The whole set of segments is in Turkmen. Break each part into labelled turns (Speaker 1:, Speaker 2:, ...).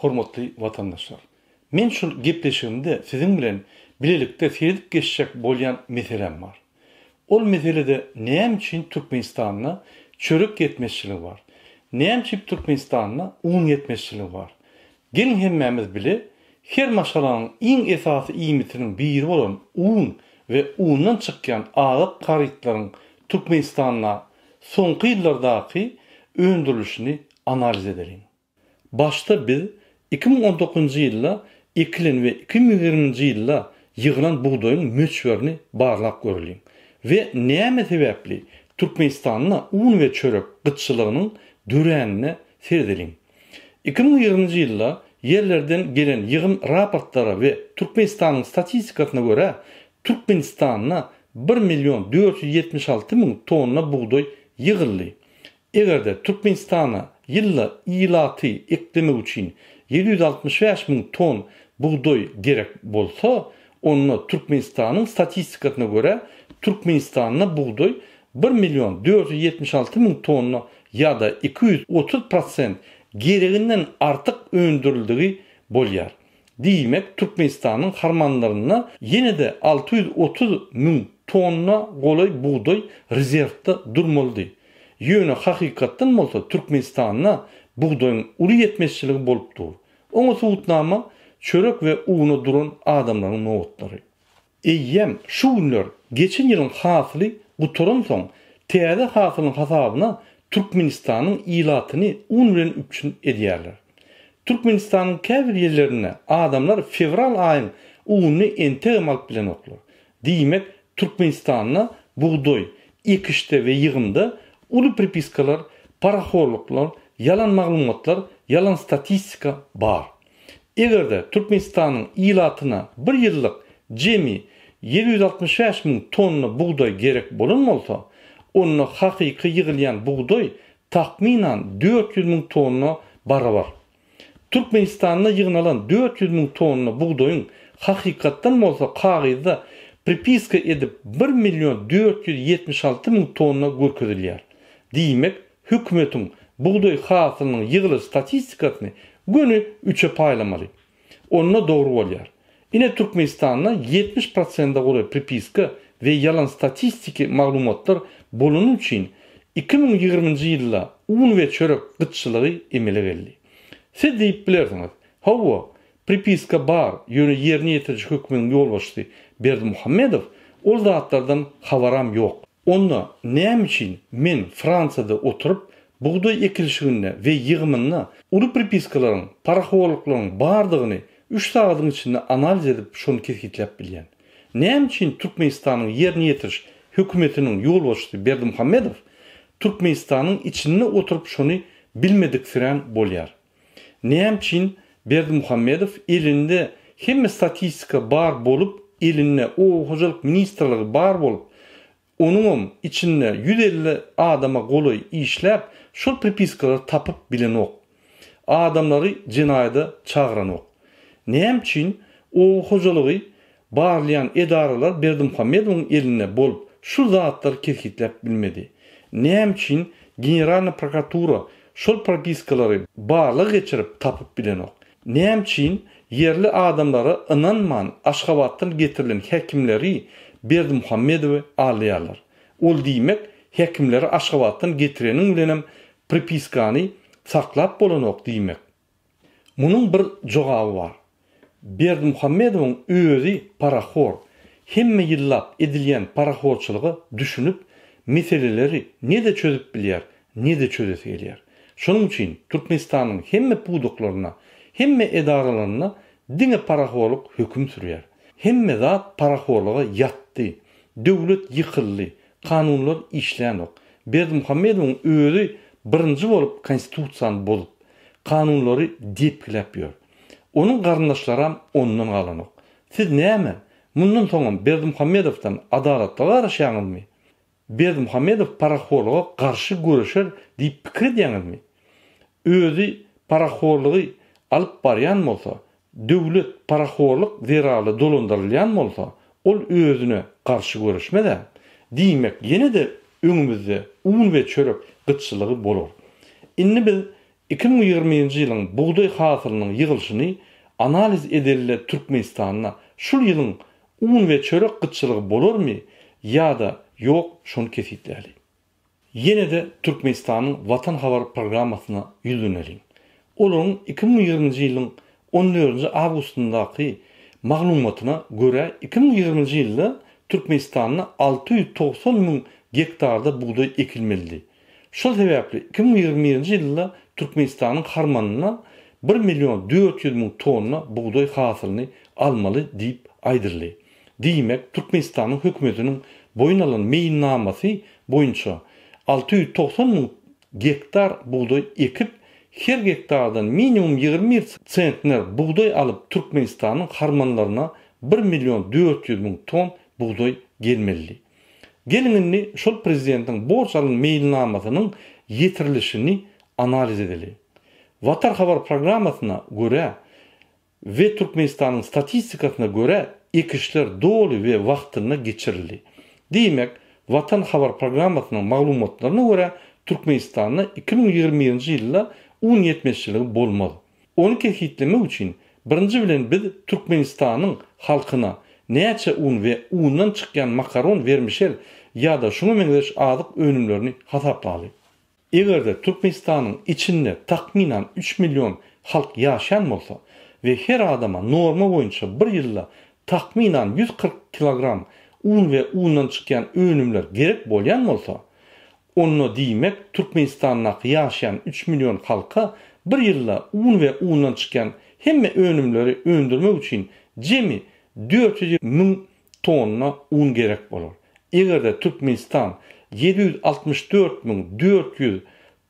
Speaker 1: Hormatly watandaşlar! Men şul gepleşigimde siziň bilen bilelikde seredip geçjek bolýan meseläm bar. Ol meselede näme üçin Türkmenistanda çörek ýetmezçiligi bar? Näme üçin Türkmenistanda un ýetmezçiligi bar? Geliň hemmämiz bile her maşgalanyň iň esasy iýmitiniň biri bolan un we undan çykýan azyk harytlaryň Türkmenistanda soňky ýyllardaky öndürilişini analiz edeliň. Başda biz 2019-njy ýylda ekilen we 2020-nji ýylda ýygnan bugdaýyň möçberini barlap göreliň we näme sebäpli Türkmenistanda un we çörek gytçylygynyň döränine seredeliň. 2020-nji ýylda ýerlerden gelen ýygym raportlara we Türkmenistanyň statistikasyna görä, Türkmenistanda bir million 476 müň tonna bugdaý ýygyldy. Eger-de Türkmenistana ýylda ilaty eklemek üçin 765 müň ton bugdaý gerek bolsa, onda Türkmenistanyň statistikasyna görä, Türkmenistanda bugdaý bir million 476 müň tonna ýa-da 230 prosent gereginden artyk öndürildigi bolýar. Diýmek, Türkmenistanyň harmanlarynda ýene-de 630 müň tonna golaý bugdaý rezerwde durmalydy. Ýöne hakykatdan bolsa Türkmenistanda bugdaýyň uly ýetmezçiligi bolup dur. Oňa subutnama çörek we una duran adamlaryň nobatlary. Eýýäm şu günler geçen ýylyň hasyly gutaransoň täze hasylyň hasabyna Türkmenistanyň ilatyny un bilen üpjün edýärler. Türkmenistanyň käbir ýerlerinde adamlar fewral aýyň ununy entegem alyp bilenoklar. Diýmek, Türkmenistanda bugdaý ekişde we ýygymda uly pripiskalar, parahorluklar, ýalan maglumatlar, ýalan statistika bar. Eger-de Türkmenistanyň ilatyna bir ýyllyk jemi 765 müň tonna bugdaý gerek bolan bolsa, onda hakyky ýygylýan bugdaý takmynan 400 müň tonna barabar. Türkmenistanda ýygnalan 400 müň tonna bugdaýyň hakykatdan bolsa kagyzda pripiska edip bir million 476 müň tonna görkezilýär. Diýmek, hökümetiň bugdaý hasylynyň ýygylyş statistikasyny göni üçe paýlamaly. Onda dogry bolýar. Ine Türkmenistanda 70 prosende golaý pripiska we ýalan statistiki maglumatlar bolany üçin 2020-nji ýylda un we çörek gytçylygy emele geldi. Siz diýip bilersiňiz, hawa, pripiska bar, ýöne ýerine ýetiriji hökümetiň ýolbaşçysy Berdimuhamedow ol zatlardan habaram ýok. Onda näme üçin men Fransiýada oturyp, bugdaý ekilişiginde we ýygymynda uly pripiskalaryň, parahorluklaryň bardygyny üç sagadyň içinde analiz edip şony kesgitläp bilýän? Näme üçin Türkmenistanyň ýerine ýetiriş hökümetiniň ýolbaşçysy Berdimuhamedow Türkmenistanyň içinde oturyp şony bilmediksirän bolýar? Näme üçin Berdimuhamedow elinde hemme statistika bar bolup, elinde oba hojalyk ministrligi bar bolup, onuňam içinde 150 adama golaý işläp, şol pripiskalary tapyp bilenok? Adamlary jenaýada çagyranok. Näme üçin oba hojalygy barlaýan edaralar Berdimuhamedowyň elinde bolup şul zatlary kesgitläp bilmedi? Näme üçin Generalnyý prokuratura şol propiskalary barlag geçirip tapyp bilenok? Näme üçin ýerli adamlara ynanman Aşgabatdan getirilen häkimleri Berdimuhamedowy aldaýarlar? Ol diýmek häkimleri Aşgabatdan getireniň bilenem pripiskany saklap bolanok diýmek. Munuň bir jogaby bar. Berdimuhamedowyň özi parahor. Hemme ýyllap edilýän parahorçylyga düşünip, meseleleri ne-de çözüp bilýär, ne-de çözesi gelýär. Şonuň üçin Türkmenistanyň hemme pudaklarynda, hemme edaralarynda diňe parahorlyk höküm sürýär. Hemme zat parahorlyga ýatdy. Döwlet ýykyldy. Kanunlar işlänok. Berdimuhamedowyň özi birinji bolup Konstitusiýany bozup, kanunlary depgiläp ýör. Onuň garyndaşlaram ondan galanok. Siz näme, mundan soňam Berdimuhamedowdan adalatlyga garaşýaňyzmy? Berdimuhamedow parahorluga garşy göreşer diýip pikir edýäňizmi? Özi parahorlugy alyp barýan bolsa, döwlet parahorluk zerarly dolandyrylýan bolsa, ol özüne garşy göreşmez-ä. Diýmek, ýene-de öňümizde un we çörek gytçylygy bolar. Indi biz. 2021-nji ýylyň bugdaý hasylynyň ýygylyşyny analiz edelile Türkmenistanda şul ýylyň un we çörek gytçylygy bolarmy ýa-da ýok şony kesgitläli. Ýene-de Türkmenistanyň Watan habar programmasyna ýüzleneliň. Olaryň 2020-nji ýylyň on dördünji awgustyndaky maglumatyna görä 2020-nji ýylda Türkmenistanda 690 müň gektarda bugdaý ekilmelidi. Şol sebäpli 2021-nji ýylda Türkmenistanyň harmanyna bir million 400 müň tonna bugdaý hasylyny almaly diýip aýdyldy. Diýmek, Türkmenistanyň hökümetiniň boýun alan meýilnamasy boýunça 690 müň gektar bugdaý ekip, her gektardan minimum 21 sentner bugdaý alyp Türkmenistanyň harmanlaryna bir million 400 müň ton bugdaý gelmelidi. Geliň indi şol prezidentiň borç alan meýilnamasynyň ýetirilişini analiz edeli. Watar habar programmasyna görä, we Türkmenistanyň statistikasyna görä ekişler doly we wagtynda geçirildi. Diýmek, Watan habar programmasynyň maglumatlaryna görä Türkmenistanda 2021-nji ýylda un ýetmezçiligi bolmaz. Ony kesgitlemek üçin birinji bilen biz Türkmenistanyň halkyna näçe un we undan çykýan makaron, wermişel ýa-da şuňa meňzeş azyk önümlerini hasaplaly. Eger-de Türkmenistanyň içinde takmynan üç million halk ýaşaýan bolsa we her adama norma boýunça bir ýylda takmynan 140 kilogram un we undan çykýan önümler gerek bolýan bolsa, onda diýmek Türkmenistandaky ýaşaýan üç million halka bir ýylda un we undan çykýan hemme önümleri öndürmek üçin jemi 400 müň tonna un gerek bolar. Eger-de Türkmenistan 764 müň 400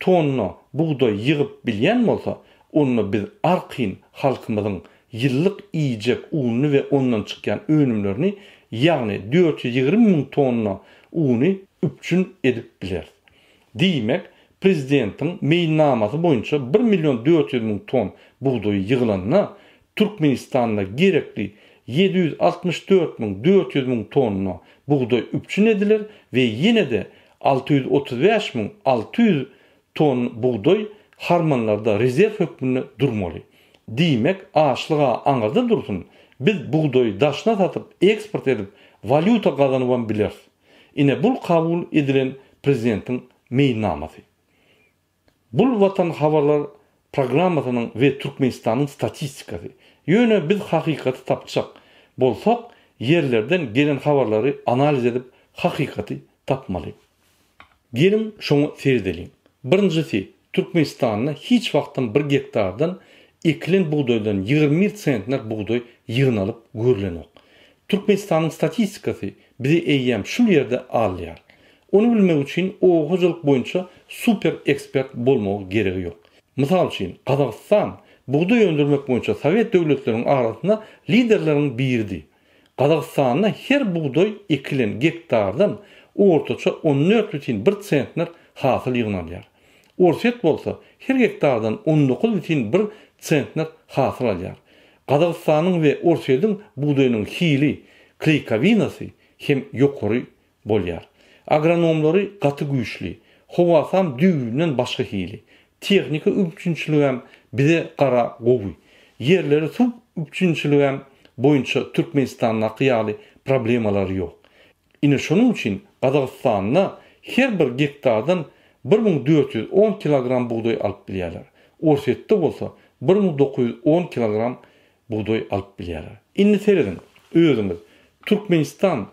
Speaker 1: tonna bugdaý ýygyp bilýän bolsa, onda biz arkaýyn halkymyzyň ýyllyk iýjek ununy we ondan çykýan önümlerini, ýagny 420 müň tonna uny üpjün edip bileris. Diýmek, prezidentiň meýilnamasy boýunça bir million 400 müň ton bugdaý ýygylanda, Türkmenistanda gerekli 764 müň 400 müň tonna bugdaý üpjün ediler we ýene-de 635 müň 600 ton bugdaý harmanlarda rezerw hökmünde durmaly. Diýmek, açlyg-a aňyrda dursun, biz bugdaýy daşyna satyp, eksport edip, walýuta gazanybam bileris. Ine bul kabul edilen prezidentiň meýilnamasy. Bul Watan habarlar programmasynyň we Türkmenistanyň statistikasy. Ýöne biz hakykaty tapjak bolsak ýerlerden gelen habarlary analiz edip hakykaty tapmaly. Geliň şoňa seredeliň. Birinjisi Türkmenistanda hiç wagtam bir gektardan ekilen bugdaýdan 21 sentner bugdaý ýygnalyp görlenok. Türkmenistanyň statistikasy bizi eýýäm şul ýerde alýar. Ony bilmek üçin oba hojalyk boýunça super ekspert bolmagy geregi ýok. Mysal üçin, Gazagystan bugdaý öndürmek boýunça sowet döwletleriniň arasynda liderleriň biridi. Gazagystanda her bugdaý ekilen gektardan ortaça 14,1 sentner hasyl ýygnalýar. Orsýet bolsa her gektardan 19,1 sentner hasyl alýar. Gazagystanyň we Orsýetiň bugdaýynyň hili, kleýkowinasy hem ýokary bolýar. Agronomlary gaty güýçli. Howasam düýbünden başga hili. Tehnika üpjünçiligem bize gara gowy. Ýerleri suw üpjünçiligem boýunça Türkmenistandaky ýaly problemalary ýok. Ine şonuň üçin Gazagystanda her bir gektardan 1410 kilogram bugdaý alyp bilýärler. Orsýetde bolsa 1910 kilogram bugdaý alyp bilýärler. Indi serediň, özüňiz, Türkmenistan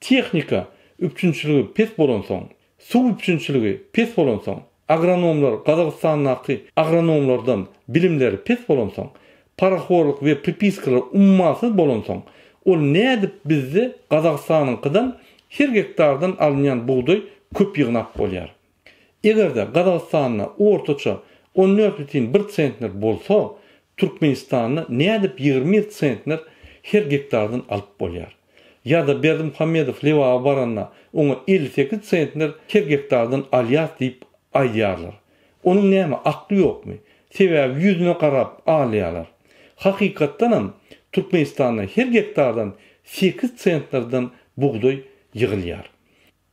Speaker 1: tehnika üpjünçiligi pes bolansoň, suw üpjünçiligi pes bolansoň, agronomlar Gazagystandaky agronomlardan bilimleri pes bolansoň, parahorlyk we pripiskalar ummasyz bolansoň, ol nädip bizde Gazagystanyňkydan her gektardan alynýan bugdaý köp ýygnap bolýar? Eger-de Gazagystanda ortaça 14,1 sentner bolsa, Türkmenistanda nädip 21 sentner her gektardan alyp bolýar? Ýa-da Berdimuhamedow Lebaba baranda oňa 58 sentner her gektardan alýas diýip aýdýarlar. Onuň näme akly ýokmy? Sebäbi ýüzüne garap alýarlar. Hakykatdanam Türkmenistanda her gektardan 8 sentnerden bugdaý ýygylýar.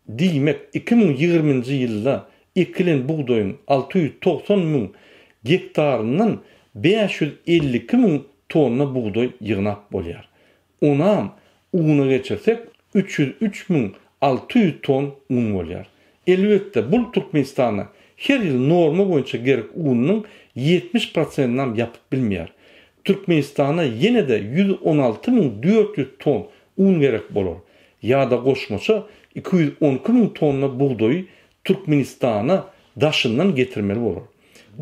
Speaker 1: Diýmek, 2020-nji ýylda ekilen bugdaýyň 690 müň gektaryndan 552 müň tonna bugdaý ýygnap bolýar. Onam una geçirsek 303 600 ton un bolýar. Elbetde bul Türkmenistana her ýyl norma boýunça gerek ununyň 70 prosentinem ýapyp bilmeýär. Türkmenistana ýene-de 116 400 ton un gerek bolar. Ýa-da goşmaça 212 müň tonna bugdaýy Türkmenistana daşyndan getirmeli bolar.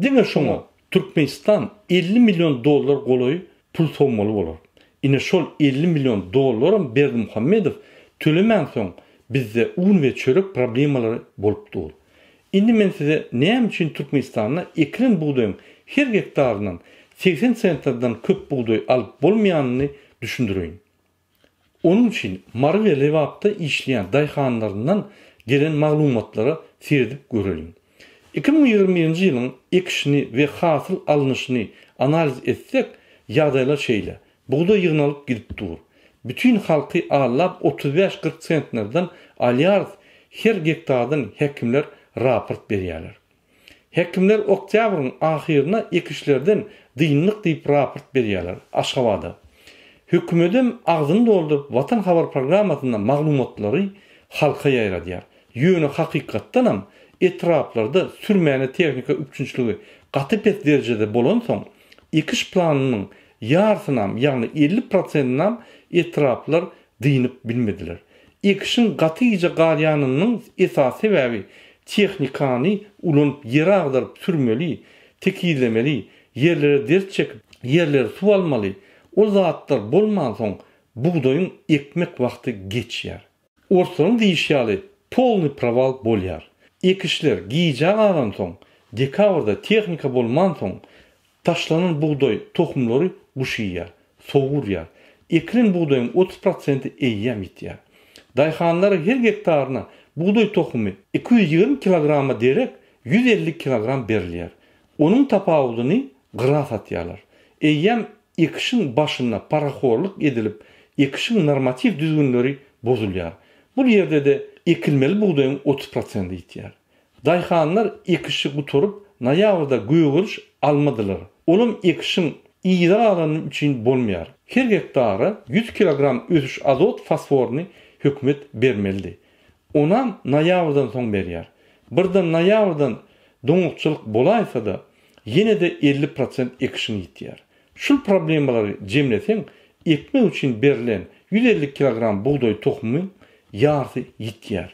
Speaker 1: Diňe şoňa Türkmenistan 50 million dollar golaý pul sowmaly bolar. Ine şol 50 million dollaram Berdimuhamedow tölemänsoň bizde un we çörek problemalary bolup dur. Indi men size näme üçin Türkmenistanda ekilen bugdaýyň her gektaryndan 80 sentnerden köp bugdaý alyp bolmaýanyny düşündireýin. Onuň üçin Mary we Lebapda işleýän daýhanlaryndan gelen maglumatlara seredip göreliň. 2021-nji ýylyň ekişini we hasyl alnyşyny analiz etsek, ýagdaýlar şeýle, bugdaý ýygnalyp gidip dur. Bütin halky allap 35-40 sentnerden alýarys her gektardan häkimler raport berýärler. Häkimler oktýabryň ahyryna ekişlerden dyndyk diýip raport berýärler Aşgabada. Hökümedem agzyny dolduryp Watan habar programmasynda maglumatlary halka ýaýradýar. Ýöne hakykatdanam etraplarda sürmäne tehnika üpjünçiligi gaty pes derejede bolansoň ekiş planynyň ýarsynam ýagny 50 prosentynam etraplar dynyp bilmediler. Ekişiň gaty gijä galýanynyň esasy sebäbi tehnikany ulanyp ýeri agdaryp sürmeli, tekizlemeli, ýerlere ders çekip, ýerleri suw almaly, ol zatlar bolmansoň bugdaýyň ekmek wagty geçýär. Orslaryň diýişi ýaly polnyý prowal bolýar. Ekişler gijä galansoň, dekabrda tehnika bolmansoň Taşlanan bugdaý tohumlary guş iýýär, sowuk urýar. Ekilen bugdaýyň 30 prosenti eýýäm ýitýär. Daýhanlara her gektaryna bugdaý tohumy 220 kilograma derek 150 kilogram berilýär. Onuň tapawudyny gyra satýarlar. Eýýäm ekişiň başynda parahorluk edilip, ekişiň normatiw düzgünleri bozulýar. Bul ýerde-de ekilmeli bugdaýyň 30 prosenti ýitýär. Daýhanlar ekişi gutaryp, noýabrda gögeriş almadylar. Olam ekişiň yza galany üçin bolmaýar. Her gektara 100 kilogram ösüş azot fosforyny hökümet bermelidi. Onam noýabrdan soň berýär. Birden noýabrdan doňakçylyk bolaýsa-da, ýene-de 50 prosent ekişiň ýitýär. Şul problemalary jemleseň, ekmek üçin berlen 150 kilogram bugdaý tohumyň ýarsy ýitýär.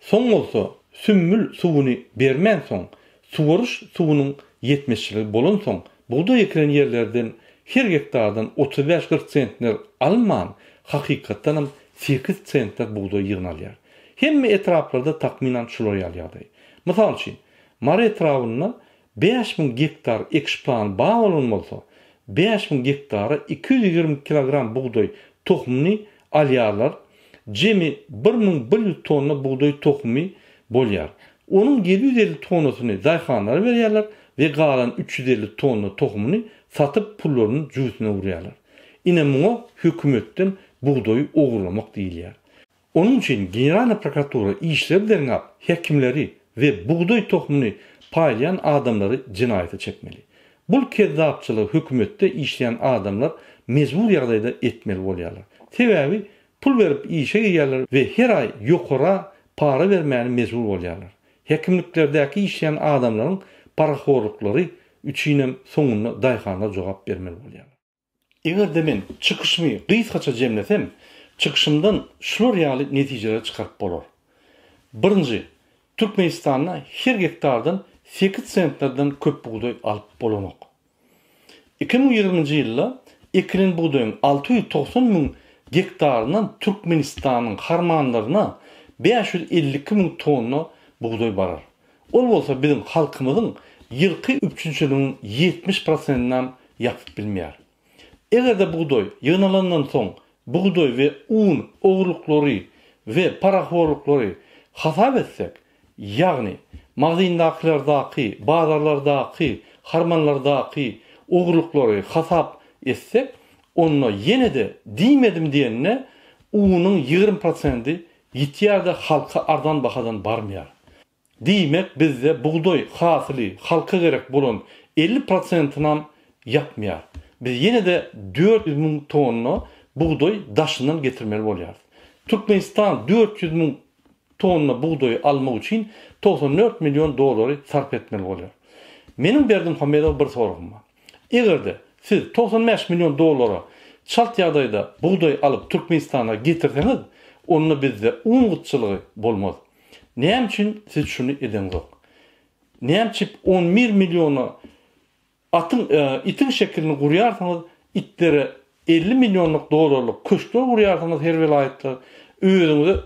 Speaker 1: Soň bolsa sümmül suwuny bermänsoň, suwaryş suwunyň ýetmezçiligi bolansoň, bugdaý ekilen ýerlerden her gektardan 35-40 sentner alman, hakykatdanam sekiz sentner bugdaý ýygnalýar. Hemme etraplarda takmynan şular ýaly ýagdaý. Mysal üçin, Mary etrabynda 5000 gektar ekiş plany bar bolan bolsa, 5000 gektara 220 kilogram bugdaý tohumyny alýarlar, jemi 1100 tonna bugdaý tohumy bolýar. Onuň 750 tonnasyny daýhanlara berýärler we galan 350 tonna tohumyny satyp pullaryny jübüsine urýarlar. Ine muňa hökümetden bugdaýy ogurlamak diýilýär. Onuň üçin Generalnyý prokuratura işleri derňäp, häkimleri we bugdaý tohumyny paýlaýan adamlary jenaýata çekmeli. Bul kezzapçylygy hökümetde işleýän adamlar mejbur ýagdaýda etmeli bolýarlar. Sebäbi pul berip işe girýärler we her aý ýokara para bermäni mejbur bolýarlar. Häkimliklerdäki işleýän adamlaryň parahorluklary üçinem soňunda daýhanlar jogap bermeli bolýarlar. Eger-de men çykyşymy gysgaça jemlesem, çykyşymdan şular ýaly netijeleri çykaryp bolar. Birinji, Türkmenistanda her gektardan sekiz sentnerden köp bugdaý alyp bolanok. 2020-nji ýylda ekilen bugdaýyň 690 müň gektaryndan Türkmenistanyň harmanlaryna 552 müň tonna bugdaý barar. Ol bolsa biziň halkymyzyň ýylky üpjünçiliginiň 70 prosentinem ýapyp bilmeýär. Eger-de bugdaý ýygnalandan soň bugdaý we un ogurlyklary we parahorluklary hasap etsek, ýagny magazyndakylardaky, bazarlardaky, harmanlardaky ogurlyklary hasap etsek, onda ýene-de diýmedim diýende unuň 20 prosenti ýitýär-de halka arzan bahadan barmaýar. Diýmek bizde bugdaý hasyly halka gerek bolan 50 prosentinam ýapmaýar. Biz ýene-de 400 müň tonna bugdaý daşyndan getirmeli bolýarys. Türkmenistan 400 müň tonna bugdaýy almak üçin 94 million dollary sarp etmeli bolýar. Meniň Berdimuhamedowa bir soragym bar. Eger-de siz 95 million dollara çalt ýagdaýda bugdaý alyp Türkmenistana getirseňiz, onda bizde un gytçylygy bolmaz. Näme üçin siz şuny edeňzok? Näme üçin 11 milliona atyň, itiň şekilini gurýarsyňyz, itlere 50 millionlyk dollarlyk köşkler gurýarsyňyz her welaýatda, özüňize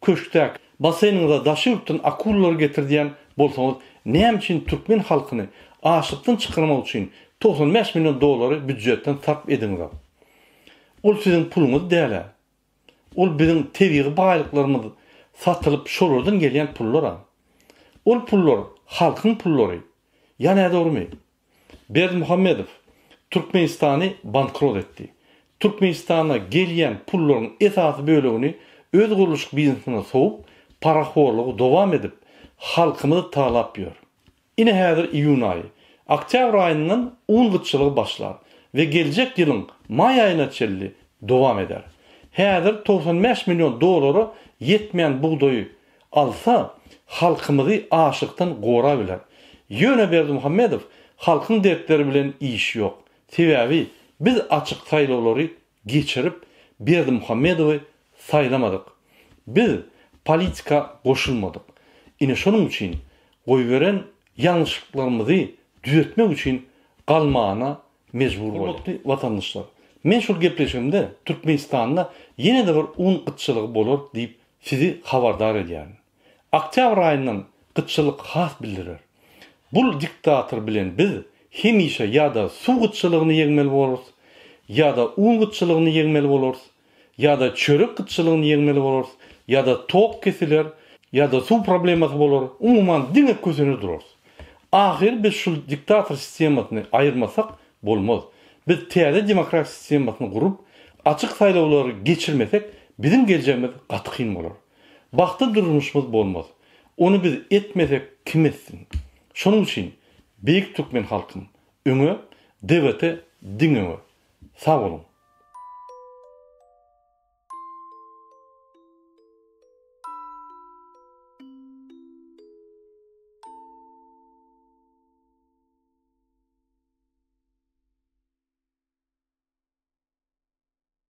Speaker 1: köşkdäki basseýniňize daşy ýurtdan akulalary getirdýän bolsaňyz, näme üçin türkmen halkyny açlykdan çykarmak üçin 95 million dollary býujetden sarp ediňizok? Ol siziň puluňyz däl-ä. Ol biziň tebigy baýlyklarymyz satylyp şolardan gelýän pullar-a. Ol pullar halkyň pullary. Ýa nädogrymy? Berdimuhamedow Türkmenistany bankrot etdi. Türkmenistana gelýän pullaryň esasy bölegini öz gurluşyk biznesine sowup, parahorlugy dowam edip, halkymyzy talap ýör. Ine häzir iýun aýy. Oktýabr aýyndan un gytçylygy başlar we geljek ýylyň maý aýyna çenli dowam eder. Häzir 95 million dollara ýetmeýän bugdaýy alsa, halkymyzy açlykdan gorabiler. Ýöne Berdimuhamedow halkyň dertleri bilen işi ýok. Sebäbi biz açyk saýlawlary geçirip Berdimuhamedowy saýlamadyk. Biz politika goşulmadyk. Ine şonuň üçin goýberen ýalňyşlyklarymyzy düzetmek üçin galmana mejbur bolýar. Hormatly watandaşlar! Men şol gepleşigimde Türkmenistanda ýene-de bir un gytçylygy bolar diýip sizi habardar edýärin. Oktýabr aýyndan gytçylyk has bildirer. Bul diktator bilen biz hemişe ýa-da suw gytçylygyny ýeňmeli bolarys, ýa-da un gytçylygyny ýeňmeli bolarys, ýa-da çörek gytçylygyny ýeňmeli bolarys, ýa-da tok kesiler, ýa-da suw problemasy bolar, umuman diňe kösenir durarys. Ahyry biz şul diktator sistemasyny aýyrmasak bolmaz. Biz täze demokratik sistemasyny gurup, açyk saýlawlary geçirmesek biziň geljegimiz gaty kyn bolar. Bagtly durmuşymyz bolmaz. Ony biz etmesek kim etsin? Şonuň üçin beýik türkmen halkym öňe DWT diňe öňe. Sag boluň.